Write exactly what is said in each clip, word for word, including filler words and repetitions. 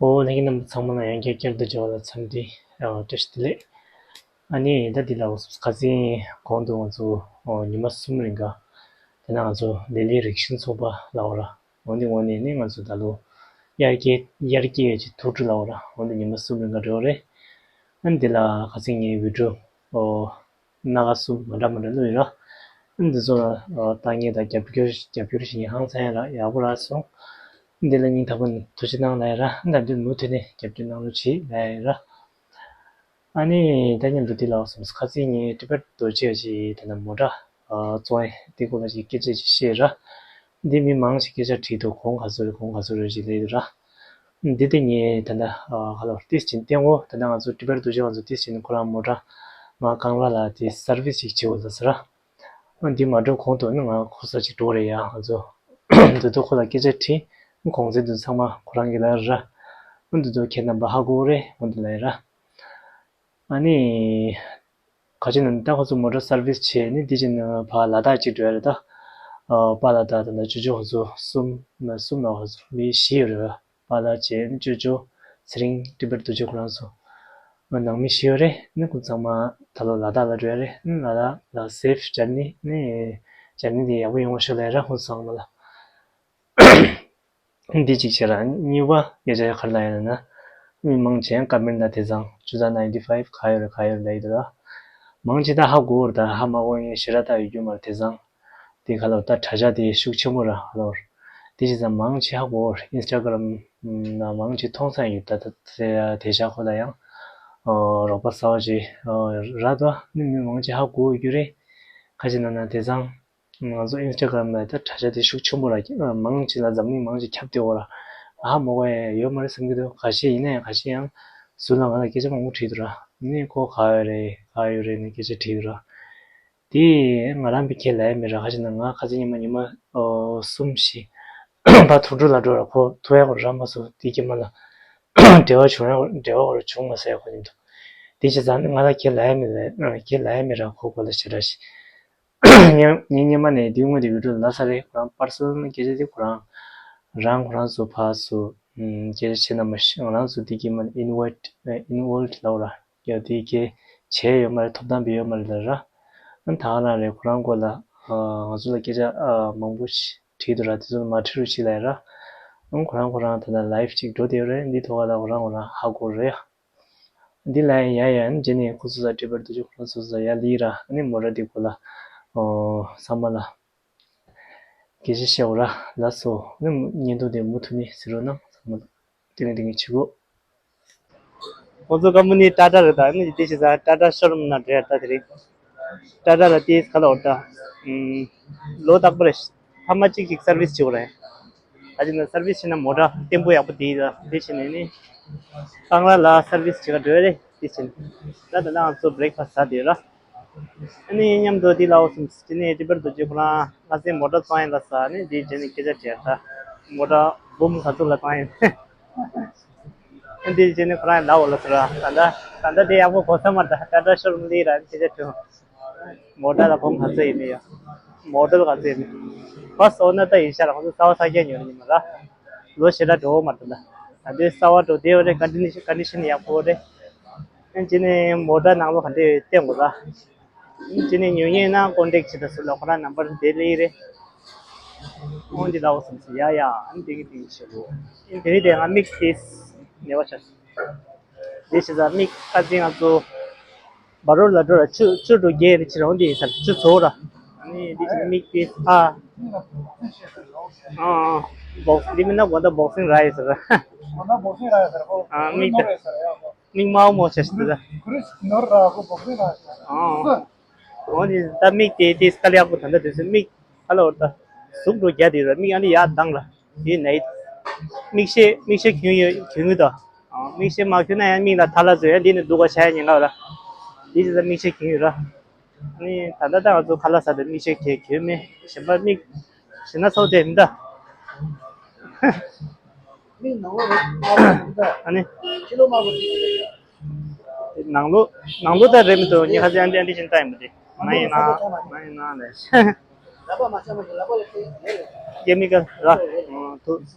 ཨོ་ལྷན་རྒྱས་རྣམ་པ་ཚང་མ་ལ་ཡང་བསྐྱར་བསྐྱར་དུ་མཇལ་བ་ལ་འཚམས་འདྲི། ཨ་བཀྲ་ཤིས་བདེ་ལེགས། ཨ་ནི་ད་འདི་ལ་འོ་ཁ་སང་གོང་དུ་ང་ཚོ་ཨོ་ཉི་མ་གསུམ་རིང་ག་དེ་ན་ང་ཚོ་ལི་ལི་རིགས་ཤིང་ཚོགས་པ་ལབ་པ་ར། འོ་འདི་ངོས་ནས་ནི་ང་ཚོ་ད་ལོ་དབྱར་སྐྱེས་དབྱར་སྐྱེས་ཀྱི་ཐུགས་སྤྲོ་ལབ་པ་ར། འོ་འདི་ཉི་མ་གསུམ་རིང་ག་འགྲོ་བ་རེད། ཨ་ནི་འདི་ལ་ཁ་སང་ངའི་བི་ཌིའོ་ཨོ་སྣ་ཁ་གསུམ་མ་འདྲ་མ་འདྲ་བླུགས་ཡོད་ར། འདི་ཚོ་ལ་ལྟ་མཁན་དང་རྒྱབ་སྐྱོར་རྒྱབ་སྐྱོར་བྱེད་མཁན་ཧང་སང་ཡ་ར། ཡག་པོ་རག་སོང་། འདི་ལ་སྙིང་ཐག་པ་ནས་ཐུགས་རྗེ་གནང་ལབ་ཡ་ར། ད་འདི་མུ་མཐུད་ནས་རྒྱབ་སྐྱོར་གནང་རོགས་བྱེད་ལབ་ཡ་ར། ཨ་ནི་ད་མཉམ་དུ་འདི་ལ་སོང་ཁ་སང་ངས་ཊི་བེཊ་རྡོ་རྗེ་ཡ་ཅིག་ད་ནི་མོ་ཊ་བཙོང་ཡ་འདི་སྐོར་ལ་ཅིག་སྐད་ཆ་ཅིག་བཤད་ར། འདི་མི་མང་ཞིག་སྐད་ཆ་དྲིས་འདུག་གོང་ག་ཚོད་རེད། གོང་ག་ཚོད་རེད་ཅེས་ལབ་ཡོད་ར། འདི་དེ་ངས་ད་ལྟ་ཨ་ག་ལ་ཏིས་ཅིན་བསྟན་འོ། ད་ལྟ་ང་ཚོ་ཊི་བེཊ་རྡོ་རྗེ་ང་ཚོ་ཏིས་ཅིན་ཁོ་རང་མོ་ཊ་མ་གང་ལ་ལ་དེ་སར་བིས་ཅིག་བྱེད་འོ་ལ་ཟེར་ར། ཨ་འདི་མ་འགྲོ་གོང་དུ་ནི་ང་ཁོ་ས་ཅིག་འགྲོ་རེད་ཡ། ང་ཚོ་འདི་དུ་ཁོ་ལ་སྐད་ཆ་དྲིས། གོང་ཚད་འདི་ཚང་མ་ཁོ་རང་གི་ལ་ར། ཨ་འདི་དུ་ཁྱེད་རྣམ་པ་ཧ་གོ་རེད། ཨ་འདི་ལ་ཡ་ར། ཨ་ནི། ག་ཅི་ནི་ད་ཁོ་ཚོ་མོ་ཊ་སར་བིས་བྱས་ནི་འདི་ཅི་ནི་ཕ་ལ་དྭགས་ཅིག་འགྲོ་ཡ་རེད་ད། ཨ་པཱ་ལགས་དང་ད་ལྟ་ཅོ་ཅོ་ཁོ་ཚོ་གསུམ་མ་གསུམ་ལ་ཁོ་ཚོ་མི་བཞི་ཡོད་རེད། པཱ་ལགས་བྱས་ནི་ཅོ་ཅོ་ཚེ་རིང་ཊི་བེཊ་རྡོ་རྗེ་ཁོ་རང་ཚོ་ང་ནང་མི་བཞི་ཡོད་རེད། ནི་ཁོ་ཚང་མ་ད་ལོ་ལ་དྭགས་ལ་འགྲོ་ཡ་རེད། ནི་ལ་དྭགས་ལ་སེབ་ཇར་ནི་ནི་ཇར་ནི་དེ་ཡག་པོ་ཡོང་བ་ཤོག་ལབ་ཡ་ར། ཁོ་ཚོ་ཚང་མ་ལ། འདི་གཅིག་བྱས་ར། གཉིས་པ་སྐད་ཆ་ག་རེ་ལབ་ཡོད་ན། མི་མང་ཆེ་ཀ་མེན་ན་དེ་ཚང་ཅུ་ཚང་ནའིན་ཊི་ཕའིབ་ག་ཡོད་རེད་ག་ཡོད་རེད་ལབ་ཡོད་ར། མང་ཆེ་ད་ཧ་གོ་ར། ད་ཧ་མ་གོ་ཡིན་ཞེ་དྲག་ད་ཡོད་རྒྱུ་མ་རེད། དེ་ཚང་དེ་ག་ལ་ད་དྲ་རྒྱ་དེ་ཤུགས་ཆེན་པོ་ར་ཧ་ལོ། དེ་བྱས་ཙང་མང་ཆེ་ཧ་གོ་ར། ཨིན་སི་ཊ་གྷ་རམ་ན་མང་ཆེ་མཐོང་ས་ཡོད། ད་ད་དེ་དེ་ཤ་ཁོ་ལ་ཡང་རོགས་པ་གསར་པ་ཅིག་རག་འདུག་ནི་མི་མང་ཆེ་ཧ་གོ་ཡོད་རྒྱུ་རེད། ཁ་ཅིག་ན་ན་དེ་ཚང་། ང་ཚོ་ཨིན་སི་ཊ་གྷ་རམ་ལ་ད་དྲ་རྒྱ་དེ་ཤུགས་ཆེན་པོ་ར། མང་ཆེ་ལ་འཛམ་གླིང་མང་ཆེ་ཁྱབ་བསྡད་ཡོད་ར། ཨ་མོ་ག་ཡ་ཡོད་མ་རེད་བསམ་གྱི་འདུག་ཁ་ཤས་ཡིན་ན་ཡང་ཁ་ཤས་ཡང་ཟུར་ལ་ང་ལ་སྐད་ཆ་མང་པོ་དྲིས་འདུག་ར། ནི་ཁོ་ག་ཡོད་རེད་ག་ཡོད་རེད་ནི་སྐད་ཆ་དྲིས་འདུག་ར། དེ་ང་རང་པའི་ཁས་ལེན་ཡ་མེད་ར། ཁ་ཅིག་ན་ང་ཁ་ཅིག་ཉི་མ་ཉི་མ་ཨོ་གསུམ་བཞི་ཕར་ཐུག་འགྲོ་ལ་འགྲོ་ར། ཁོ་ཐུག་ཡ་གོ་ར་མ་སོ་དེ་ཀྱི་མ་ལ་འབྲེལ་བ་བྱུང་ཡ་འབྲེལ་བ་གོ་ར་བྱུང་མ་སོ་ཡ་གོ་ཉིན་དུ། དེ་བྱས་ཙང་ང་ལ་ཁས་ལེན་ཡ་མེད་ར། ཁས་ལེན་ཡ་མེད་ར། ཁོ་གོ་ལ་ཞེ་དྲག་ཞིག་ངས་ངས་སྔོན་མ་ནས་དེ་སྔོན་དེ་བི་ཌིའོ་ལ་ལབ་ཚར་རེད། ཁོ་རང་པར་སོ་ནལ་སྐད་ཆ་དེ་ཁོ་རང་རང་ཁོ་རང་ཚོ་ཕར་ཚུར་སྐད་ཆ་བཤད་ན་མ་ཤེས། ང་རང་ཚོ་དེ་གི་མ་ནས་ཨིན་ཝོལ་ཨིན་ཝོལ་ལབ་ར། ཡ་དེ་གི་བྱས་ཡོད་མ་རེད། ཐོབ་ཐང་བས་ཡོད་མ་རེད་ལ་ར། ཨ་ད་ག་རང་རེད། ཁོ་རང་སྐོར་ལ་ང་ཚོ་ལ་སྐད་ཆ་མང་པོ་ཞིག་དྲིས་འདུག་ར། དེ་ཚོ་ལ་མ་དྲི་རུ་ཕྱིན་ལ་ཡ་ར། ཨང་ཁོ་རང་ཁོ་རང་ད་ལྟ་ལའིབ་ཅིག་འགྲོ་བསྡད་ཡོད་རེད། འདི་ཐོག་ལ་ཁོ་རང་ཁོ་རང་ཧ་གོ་རེད་ཡ། འདི་ལ་ཡང་ཡང་ཡང་རྗེས་ནས་ཁོ་ཚོ་ས་ཊི་བེཊ་རྡོ་རྗེ་ཁོ་རང་ཚོ་ས་ཡར་སླེབས་ར། ཨ་ནི་མོ་ཊ་འདི་སྐོར་ལ་ཨོ་ཚང་མ་ལ་སྐད་ཆ་བཤད་འོ་ར། ལགས་སོ། ཨ་ནི་བརྙན་ཐུང་འདི་མུ་མཐུད་ནས་གཟིགས་རོགས་གནང་། ཚང་མ་ལ་བཀྲ་ཤིས་བདེ་ལེགས་བྱེད་དགོས། ཁོ་ཚོ་ཀམ་པ་ནི་ཊ་ཊ་རེད། ད་ཨ་ནི་དེ་བྱས་ཙང་ཊ་ཊ་ཤོ་རུམ་ནང་འགྲོ་ཡ་རེད། ད་དེ་རིང་ཊ་ཊ་ལ་ཏིས་ག་ལ་འོ་ད་ཨུམ་ལོ་རྟག་པར་ཕ་མ་གཅིག་གཅིག་སར་བིས་བྱེད་དགོས་རེད། ད་ཅི་ན་སར་བིས་བྱས་ན་མོ་ཊ་བརྟན་པོ་ཡག་པོ་དེ་ཡིན་ད། དེ་བྱས་ནས་ནི་ཀང་ར་ལ་སར་བིས་བྱེད་ག་འགྲོ་ཡ་རེད། དེ་བྱས་ནས་ད་ད་ལྟ་ང་ཚོ་བྷི་རེག་ཕ་སི་ཟ་བསྡད་ཡོད་ར། ཨ་ནི་མཉམ་དུ་དེ་ལ་འོ་སོང་ཅི་ནས་ཊི་བེཊ་རྡོ་རྗེ་ཁོ་རང་ང་ཚོའི་མོ་ཊ་བཙོང་ཡ་ལ་ཟ་ནི་དེ་བྱས་ནས་སྐད་ཆ་དྲིས་ད། མོ་ཊ་འབུམ་ག་ཚོད་ལ་བཙོང་ཡ། ཨ་འདི་བྱས་ནས་ཁོ་རང་ལབ་འོ་ལ་ཟེར་ར། ད་ལྟ་ད་ལྟ་དེ་ཡག་པོ་གོ་ས་མ་རེད། ད་ཊ་ཊ་ཤོ་རུམ་ལ་ཡིན་ར། ཨ་ནི་སྐད་ཆ་དྲིས། མོ་ཊ་ལ་གོང་ག་ཚོད་ཡིན་ནི་ཡ། མོ་ཌེལ་ག་ཚོད་ཡིན་ནི། ཕར་སོང་ན་ད་ཡིན་ཤག་ར། ཁོང་ཚོ་གསར་པ་ས་རྒྱག་ཉོ་ནི་མ་ར། ལོ་ཞེ་དྲག་འགྲོ་བ་མ་རེད་ད། ད་དུང་གསར་པ་འགྲོ་བསྡད་ཡོད་རེད། ཀོན་ཌི་ཤན་ཀོན་ཌི་ཤན་ཡག་པོ་རེད། ཨ་ནི་བྱས་ནས་མོ་ཊ་ནང་ལོགས་ག་འདྲ་བསྟན་དགོས་ར། ཨ་ནི་བྱས་ནས་ཉོ་མཁན་ན་ཀོན་ཊེག་བྱེད་ད་ཟེར་ལ་ཁོ་རང་ནམ་བར་དེ་སླེབས་རེད། ཁོང་འདི་ལ་འོ་སོང་ཟེར་ཡ་ཡ། ཨ་ནི་དེ་གི་དེ་གི་བྱེད་དགོས། ཨ་ནི་དེ་རིང་དེ་ང་མིག་ཏིས་ཉེ་བ་ཆགས། དེ་བྱས་ཙང་མིག་ཁ་ཅིག་ང་ཚོ་བ་རོ་ལ་འགྲོ་ར། ཆུ་ཆུ་འགྲོ་རྒྱལ་རེ་ཕྱིར་འོང་དེ་ཡིན་ས་རེད། ཆུ་ཚོ་ར། ཨ་ནི་དེ་བྱས་མིག་ཏིས་ཨ། ཨ་ཨ། བོག་སི་འདི་མིན་ན་དགོང་དག་བོག་སིང་ར་ཡོད་ས་ར། དགོང་དག་བོག་སིང་ར་ཡོད་ས་ར་ཁོ། ཨ་མིག་ནོར་ཡོད་ས་ར་ཡ་ཁོ། མིག་དམར་མོ་བྱས་ཤིག་ད། ཁུ་རི་ནོར་ར་ཁོ་བོག་སིང་ར་ཡོད་ས་ར། ཨ་ཨ། འོ་ནི་ད་མིག་དེ་དེ་སྐལ་ཡག་པོ་ད་ལྟ་དུས་སུ་མིག་ཨ་ལ་འོ་ད་ཟུག་འགྲོ་རྒྱ་དེ་ར། མིག་ཨ་ནི་ཡར་ལྡང་ར། དེ་ནས་མིག་ཤེལ་མིག་ཤེལ་གྱོན་ཡོད་གྱོན་གི་ད། མིག་ཤེལ་མ་གྱོན་ན་ཡང་མིག་ལ་ཐལ་བ་བཟོ་ཡ་འདི་ནི་སྡུག་ག་ཆགས་ཡ་ཉེན་ཁ་ཡོད་ར། དེ་ཅི་ད་མིག་ཤེལ་གྱོན་ཡོད་ར། ཨ་ནི་ད་ལྟ་ད་ང་ཚོ་ཁ་ལག་ཟ་དུས་མིག་ཤེལ་གྱོན་གྱོན་མེད། གཞན་པ་མིག་ཞེ་ན་ཚོགས་དེ་མི་ད། མིག་ནང་ལོགས་རེད་དམར་པོ་མི་ད། ཨ་ནི་ཕྱི་ལོགས་དམར་པོ་རེད། ནང་ལོགས་ནང་ལོགས་ད་རེད་མི་འདུག་ཉི་ཁ་ཅན་ཨ་འདི་ཨ་འདི་བཞིན་ལྟ་ཡིན་པ་དེ། ང་ཡིན་ན་ང་ཡིན་ན་ལས། ལག་པ་མ་ཆགས་མ་ཞིག་ལག་པ་ལ་ཐེ་ཉེ་རེད། ཀེ་མི་ཀལ་ར། ཐུ་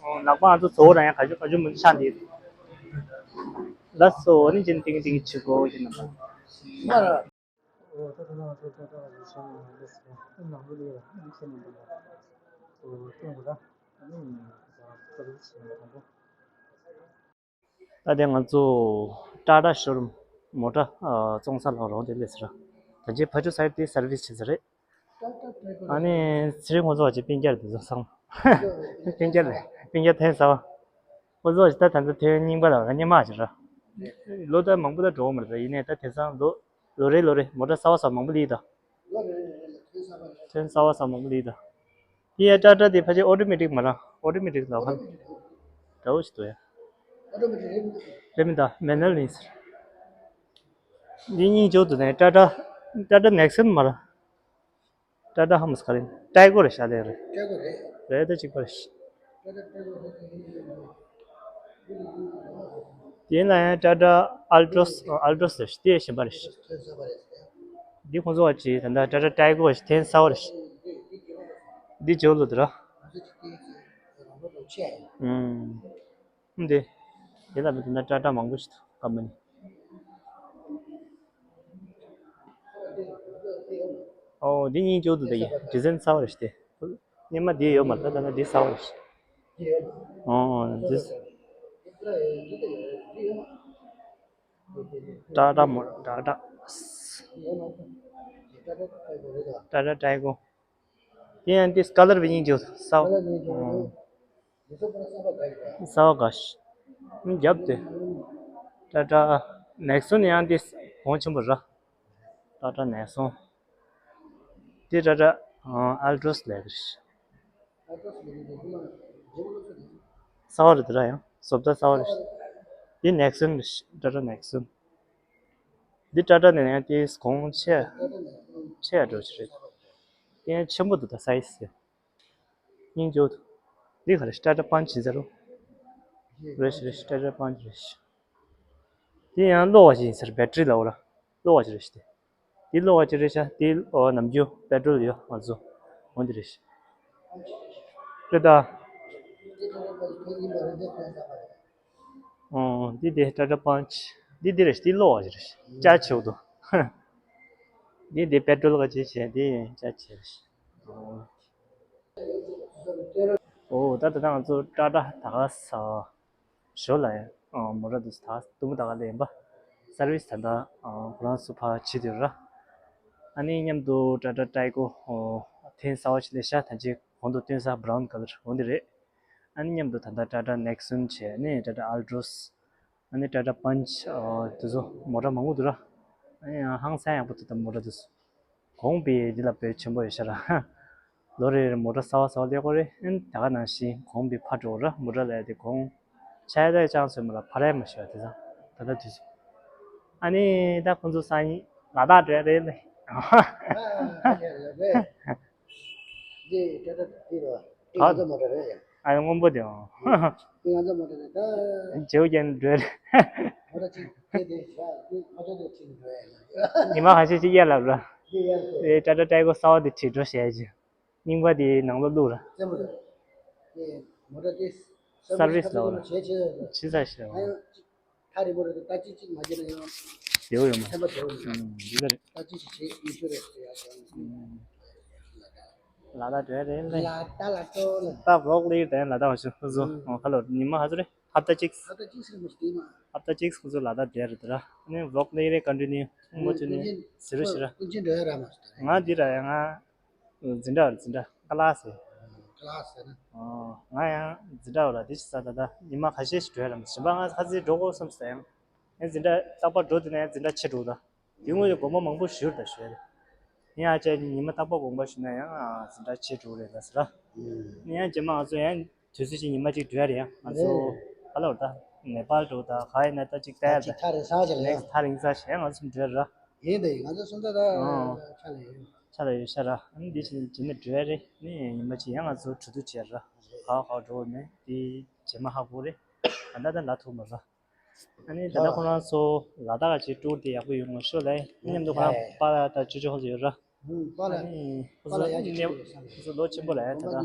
ལག་པ་ང་ཚོ་བཙོ་བོ་ར་ཡང་ག་ཅུ་ག་ཅུ་མི་འདུག་ཤ་འདི། ལགས་སོ། ཨ་ནི་ཅན་ཏིང་ཏིང་ཆུ་གོ་ཡིན་ནམ། ད་ལྟ་ང་ཚོ་ཊ་ཊ་ཤོ་རུམ་མོ་ཊ་བཙོང་ས་ལ་རོགས་དེ་སླེབས་ཟེར། ད་ཅི་ཕ་ཆུ་སའིཌ་དེ་སར་བིས་བྱེད་ས་རེད། ཨ་ནི་ཚེ་རིང་ཁོང་ཚོ་བ་ཅིག་སྤུན་ཀྱག་རེད་དེ་ཚོ་ཚང་མ། སྤུན་ཀྱག་རེད། སྤུན་ཀྱག་ཐེངས་གསར་པ། ཁོང་ཚོ་བ་ཅིག་ད་ད་ལྟ་ཐེངས་རྙིང་པ་ལ་རྙིང་མ་ཅིག་ར། ལོ་ད་མང་པོ་ད་འགྲོ་བ་མ་རེད་ད། ཡིན་ནའི་ད་དེང་སང་ལོ་ལོ་རེ་ལོ་རེ་མོ་ཊ་གསར་པ་གསར་པ་མང་པོ་སླེབས་ད། ཐེངས་གསར་པ་གསར་པ་མང་པོ་སླེབས་ད། དེ་ཡ་ཊ་ཊ་དེ་ཕལ་ཆེར་ཨོ་ཊོ་མེ་ཊིག་མ་ར། ཨོ་ཊོ་མེ་ཊིག་ལ་ཧ་འདྲ་བོ་ཞིག་འདུག་ཡ། རེད་མི་འདུག་མེ་ནུ་ཨལ་ཡིན་ཟེར། འདི་གཉིས་འཇོག་ཏུ་ནས་ཊ་ཊ་ཊ་ཊ་ནེག་སོན་མ་ར། ཊ་ཊ་ཧམ་སི་ག་རེ། ཊའི་གོ་རེད་ཤག་ལས་རེད། ཊའི་གོ་རེད། རེད་ད་གཅིག་པ་རེད། དེ་ལ་ཡང་ཊ་ཊ་ཨལ་ཊོས་ཨལ་ཊོས་རེད། དེ་གཞན་པ་རེད། འདི་ཁོང་ཚོ་བ་ཅིག་ད་ལྟ་ཊ་ཊ་ཊའི་གོ་ཐེངས་གསར་པ་རེད། འདི་འཇོག་ལོ་དེ་ར། ཨུམ། འདི། དེ་ལ་མི་དེ་འདྲ་ཊ་ཊ་མང་པོ་ཞིག་འདུག་ཀམ་པ་ནི། ཨོ་འདི་གཉིས་འཇོག་ཏུ་ད་ཡིན། ཌི་ཟའིན་གསར་པ་རེད་ཤག་དེ། སྔོན་མ་འདི་ཡོད་མ་རེད། ད་ད་ལྟ་འདི་གསར་པ་རེད་ཤག་ཨོ་འདི། ཊ་ཊ་མོ་ཊ་ཊ། ཊ་ཊ་ཊའི་གོ། དེ་ཡང་དེ་ཀ་ལར་བི་ཉིང་ཅིག་གསར་པ། གསར་པ་འགའ་ཞིག་རྒྱབ་དེ། ཊ་ཊ་ནེག་སོན་ཡང་དེ་གོང་ཆེན་པོ་ར། ཊ་ཊ་ནེག་སོན། དེ་ཊ་ཊ་ཨལ་ཊོས་ལས་རེད། གསར་པ་རེད་དེ་ར། ཡང་བཟོ་ལྟ་གསར་པ་རེད། དེ་ནེག་སོན་རེད། ཊ་ཊ་ནེག་སོན། འདི་ཊ་ཊ་ནས་ཡང་དེ་གོང་ཆེ་ཆེ་ཡ་འགྲོ་ཆེ་རེད། དེ་ཡང་ཆེན་པོ་འདུག་ད་སའི་ཛི་ཡ། སྙིང་རྗེ་པོ་འདུག་འདི་ག་རེ་ཊ་ཊ་པན་ཆི་ཟེར་རོ། རེད་ཤག་རེད་ཤག་ཊ་ཊ་པན་ཆི་རེད་ཤག་དེ་ཡང་གློག་པ་ཞིག་ཡིན་ཟེར། བེ་ཊི་རི་ལ་འོ་ར། གློག་པ་ཞིག་རེད་ཤག་དེ། དེ་གློག་པ་ཅིག་རེད་ཤག་དེ་ཨོ་ནམ་རྒྱུན་པེ་ཊྲོལ་ཡོད་ང་ཚོ། འོ་འདི་རེད་ཤག་རེད་ད། ཨོ་འདི་དེ་ཊ་ཊ་པན་ཆི། འདི་འདི་རེད་ཤག་དེ་གློག་པ་ཅིག་རེད་ཤག་ཅ་ཆེ་བོ་འདུག་འདི་འདི་པེ་ཊྲོལ་ག་ཅིག་བྱས་དེ་ཅ་ཆེ་རེད་ཤག་ཨོ་ད་ད་ལྟ་ང་ཚོ་ཊ་ཊ་ད་ག་ས་ཞོར་ལ་ཡང་མོ་ཊ་འདུག་ད་དུམ་བུ་ད་ག་ལ་ཡིན་པ། སར་བིས་ད་ལྟ་ཁོ་རང་ཚོ་ཕར་བྱེད་དུས་ར། ཨ་ནི་མཉམ་དུ་ཊ་ཊ་ཊའི་གོ་ཐེངས་གསར་པ་ཞིག་སླེབས་ཤག་ད་ཅི་གོང་དུ་སྟོན་ས་བྷ་རའུན་ཀ་ལར་འོ་འདི་རེད། ཨ་ནི་མཉམ་དུ་ད་ལྟ་ཊ་ཊ་ནེག་སོན་བྱས། ཨ་ནི་ཊ་ཊ་ཨལ་ཊོས། ཨ་ནི་ཊ་ཊ་པན་ཆི། དེ་ཚོ་མོ་ཊ་མང་པོ་འདུག་ར། ཨ་ནི་ཡང་ཧང་སང་ཡག་པོ་འདུག་ད་མོ་ཊ་དེ་ཚོ། གོང་སྤེལ་འདི་ལ་དཔེ་ཆེན་པོ་ཡོད་ཤག་ར། ལོ་རེ་རེ་མོ་ཊ་གསར་པ་གསར་པ་སླེབས་ཀྱི་རེད། ཨ་ནི་ད་ག་ནང་བཞིན་གོང་སྤེལ་འཕར་འགྲོ་ར། མོ་ཊ་ལ་ཡ་དེ་གོང་ཆ་ཡ་ད་ཡ་ཅང་ཚོད་མ་ལ་འཕར་ཡ་མ་ཤེས་པ་དེ་ཚང་ད་ལྟ་དུས་སུ། ཨ་ནི་ད་ཁོང་ཚོ་སང་ཉིན་ལ་དྭགས་འགྲོ་ཡ་རེད་ལེ། འདི་ད་ལྟ་འདི་རེད་བ། འདི་ང་ཚོ་མོ་ཊ་རེད་ཡ། ཨ་ཡ་སྔོན་པོ་དེ་འོང་། འདི་ང་ཚོ་མོ་ཊ་རེད་ད། བྱེའུ་རྒྱན་འགྲོ་ཡ་རེད། མོ་ཊ་གཅིག་དེ་དེ་བཞག་འདི་ཁ་ཐོར་དེ་གཅིག་འགྲོ་ཡ་ཡིན། ཉི་མ་ཁ་ཤས་ཅིག་གཡར་ལབ་ར། འདི་གཡར་ཟེར། ཨེ་ཊ་ཊ་ཊའི་གོ་གསར་པ་དེ་བྲིས་འགྲོ་བྱས་ཀྱི། རྙིང་པ་དེ་ནང་ལོགས་བླུགས་ར། རྩེ་མོ་རེད། འདི་མོ་ཊ་དེ་སར་བིས་ལབ་ར། བྱས་བྱས་བྱས་ས་ཞིག་ར། ཨ་ཡང་གཅིག་ཐག་རིང་པོ་རེད་དེ་ད་གཅིག་གཅིག་མ་བྱས་ན་ཡང་བདེ་པོ་ཡོད་མ་རེད། ཕན་པ་བདེ་པོ་མི་འདུག་ཨུམ་འདི་ལ་རེད། ད་གཅིག་གཅིག་བྱས་ཡིན་ཤོད་རེད་ཟེར་ཡ་ཞིག་ཨུམ། ལ་དྭགས་འགྲོ་ཡ་རེད་ལེ། ལ་དྭགས་ལ་འགྲོ་ལ། ད་ཝི་ལོག་ལས་དེ་ལ་དྭགས་ཞུ་ཁུ་ཚོ། ཨུམ། ཨོ་ཧ་ལོ་ཉི་མ་ག་ཚོད་རེད། ཧབ་ཏ་གཅིག་ཧབ་ཏ་གཅིག་ཟེར་མི་ཤེས་དེ་མ། ཧབ་ཏ་གཅིག་ཁོ་ཚོ་ལ་དྭགས་བསྡད་རེད་དེ་ར། ཨ་ནི་ཝི་ལོག་ལས་རེད་ཀོན་ཊི་ནིའུ་མུ་མཐུད་ནས་ཟེར་རོ་ཞེ་ར། ཀུན་མཁྱེན་འགྲོ་ཡ་ར་མ་ཤེས་ད། ང་འདི་ར་ཡ་ང་འཛིན་གྲྭ་འཛིན་གྲྭ་ཀ་ལ་སི། ཀ་ལ་སི་ན། ཨོ་ང་ཡང་འཛིན་གྲྭ་བ་ལ་འདི་ཞིག་ས་ད་ད་ཉི་མ་ཁ་ཤས་ཤིག་འགྲོ་ཡ་ར་མ་ཤེས་པ། ང་ཁ་ཚིག་འགྲོ་དགོས་བསམ་ས་ཡང་། ངས་འཛིན་གྲྭ་རྟག་པར་འགྲོ་དུས་ན་ཡང་འཛིན་གྲྭ་ཕྱི་དྲུག་ད། དེ་སྔོན་ལ་དགོང་མོ་མང་པོ་བཞུར་ད་ཞུ་ཡ་རེད། ཡང་ཨ་ཅག་ཉི་མ་རྟག་པར་དགོངས་པ་ཞུས་ན་ཡང་འཛིན་གྲྭ་ཕྱི་དྲུག་རེད་ལ་ཟེར་ར། ཡང་རྗེས་མ་ང་ཚོ་ཡང་དུས་ཚོད་ཅིག་ཉི་མ་གཅིག་འགྲོ་ཡ་རེད། ཡང་ང་ཚོ་ག་ལ་བར་ད་ནེ་པཱལ་འགྲོ་ད་ག་ཡིན་ན་ད་ཅིག་ལྟ་ཡ་ད། ཅིག་ཐག་རིང་ས་ཅིག་ལ་ཡང་། ཐག་རིང་ས་ཞིག་ཡང་ང་ཚོ་འགྲོ་ཡ་ར། ཡིན་ད་ཡིན་ང་ཚོ་སོང་ཙང་ད་ཨང་ཆ་ལ་ཡོད། ཆ་ལ་ཡོད་ཤ་ར། ཨ་ནི་འདི་བཞིན་རྗེས་ནས་འགྲོ་ཡ་རེད། ནི་ཉི་མ་གཅིག་ཡང་ང་ཚོ་གྲོས་བསྡུར་བྱས་ར། ག་བ་ག་བ་འགྲོ་བ་མེད་དེ་རྗེས་མ་ཧ་གོ་རེད། ད་ལྟ་ད་ལ་ཐུག་མ་ར། ཨ་ནི་ད་ལྟ་ཁོ་རང་ཚོ་ལ་དྭགས་ཀྱི་ཊུར་དེ་ཡག་པོ་ཡོང་ངོ་ཤོད་ལ། མཉམ་དུ་ཁོ་རང་པཱ་ལགས་དང་ཅོ་ཅོ་ཁོ་ཚོ་ཡོད་ར། ཨ་ནི་ཁོ་ཚོ་ནི་ཁོ་ཚོ་ལོ་ཆེན་པོ་ལ་ཡ་ད་ལྟ།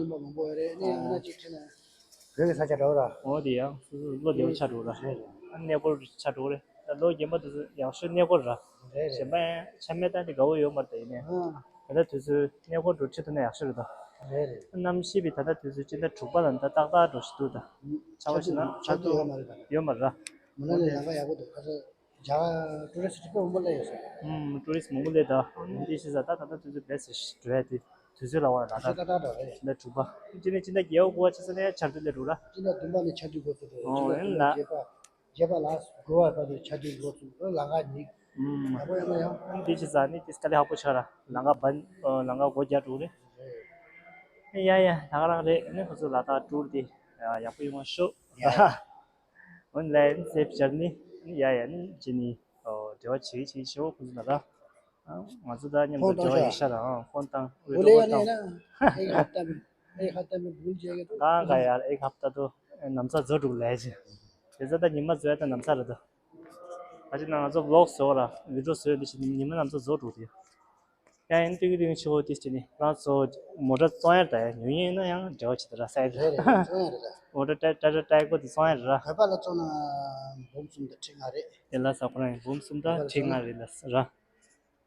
བོད་ཀྱི་ས་ཆ་འདྲ་བོ་ར། འོ་དེ་ཡང་སོ་སོ་བློ་བདེ་བོ་ཆགས་འགྲོ་ར། རེད་རེད། གནས་སྐོར་ཆགས་འགྲོ་རེད། ད་ལོ་རྒན་པ་དེ་ཚོ་ཡག་ཤོས་གནས་སྐོར་ར། རེད་རེད། གཞན་པ་ཡང་ཆ་མེད་ད་དེ་དགའ་བོ་ཡོད་མ་རེད་ད་ཡིན་ནའི། ཨ། ད་ལྟ་དུས་ཚོད་གནས་སྐོར་འགྲོ་ཁྲིད་ཐུབ་ན་ཡག་ཤོས་རེད་ད། རེད་རེད། གནམ་གཤིས་པའི་ད་ལྟ་དུས་ཚོད་སྤྱི་ཟླ་དྲུག་པ་ལ་ད་ཏག་ཏག་འགྲོ་ཞིག་འདུག་ད། ཆར་པ་ཞིག་ན་ཆར་ཆར་ཆུ་ཡོད་མ་རེད་ད། ཡོད་མ་རེད་ར། མོ་ན་ལི་ལམ་ཁ་ཡག་པོ་འདུག་ཁ་སང་རྒྱ་གར་ཊུ་རི་སི་ཊི་དཔེ་མང་པོ་སླེབས་ཡོད་ས་རེད། ཨུམ། ཊུ་རི་སི་མང་པོ་སླེབས་ད། འདི་ཤེས་ས་ད་ད་ལྟ་དུས་ཚོད་བེ་སི་འགྲོ་ཡ་དེ། དུས་ཚོད་ལ་བ་ལ་ད་ད་ད་ད་ད་རེད། ད་དྲུག་པ། ཅི་ནས་ཅི་འདྲ་རྒྱལ་བ་སྐུ་བ་ཆེ་ས་ནས་ཆར་དུས་སླེབས་འགྲོ་ལ། ཅི་འདྲ་བདུན་པ་ནས་ཆར་དུས་འགོ་ཚུགས་འགྲོ། ཨོ་ཅི་འདྲ་ཡིན་ན། བདུན་པ་བརྒྱད་པ་ལ་དགུ་པ་བར་དུ་ཆར་དུས་འགོ་ཚུགས་འགྲོ། ལམ་ཁ་ཉིག་ཨུམ། ཡག་པོ་ཡོད་མ་ཡོང་། འདི་ཅི་ཟ་ནི་དེ་དཀའ་ལས་ཁག་པོ་ཆགས་ར། ལམ་ཁ་བན། ཨོ་ལམ་ཁ་སྒོ་རྒྱག་འགྲོ་རེད། ཡ་ཡ་ད་ག་རང་རེད། ནི་ཁོ་ཚོ་ལ་དྭགས་ཊུར་དེ་ཡག་པོ་ཡོང་བ་ཤོག་ཡ། ཨོན་ལན་སེབ་ཇར་ནི། ཡ་ཡ་ནི་ཇི་ནི། ཨོ་འབྲེལ་བ་བྱེད་ཀྱི་བྱེད་ཀྱི་ཤོག་ཁོ་ཚོ་ལ་ད། ང་ཚོ་ད་མཉམ་དུ་འབྲེལ་བ་ཡོད་ཤག་ར། ཨང་ཕོན་བཏང་། ཝི་ཌི་ཡོ་ཀོལ་བཏང་། ཨེག་ཧབ་ཏ་མེ། ཨེག་ཧབ་ཏ་མེ་བུལ་ཇེ་གེ་ཏོ། ཀང་ག་ཡར་ཨེག་ཧབ་ཏ་ཏོ། ནམ་ཚ་རྫོགས་འགྲོ་ལས་ཅི། དེ་ཚོ་ད་ཉི་མ་རྫོགས་ཡ་ད་ནམ་ཚ་རེད་ད། ཨ་ཅི་ན་ང་ཚོ་བི་ལོག་བཟོ་ར་ཝི་ཌི་ཡོ་བཟོ་ཡ་འདི་ཞིག་ཉི་མ་ནམ་ཚ་རྫོགས་འགྲོ་དེ། ཡ་ཡིན་ཏིག་ཏིག་ཆི་ཧོ་ཏིས་ཅི་ནི་རང་ཚོ་མོ་ཊ་བཙོང་ཡ་ད་ཡ་ཉོ་ཡིན་ན་ཡང་འབྲེལ་བ་ཆི་ད་ར་སའི་རེད་རེད་བཙོང་ཡ་རེད་ད། མོ་ཊ་ཏྲ་ཏྲ་ཏྲ་ཀོ་དེ་བཙོང་ཡ་རེད་ར། བོད་པ་ལ་བཙོང་ན་འབུམ་གསུམ་དང་ཁྲི་ལྔ་རེད། ཡ་ལ་ས་ཁོ་རང་ཡིན་འབུམ་གསུམ་དང་ཁྲི་ལྔ་རེད་ལ་ས་ར།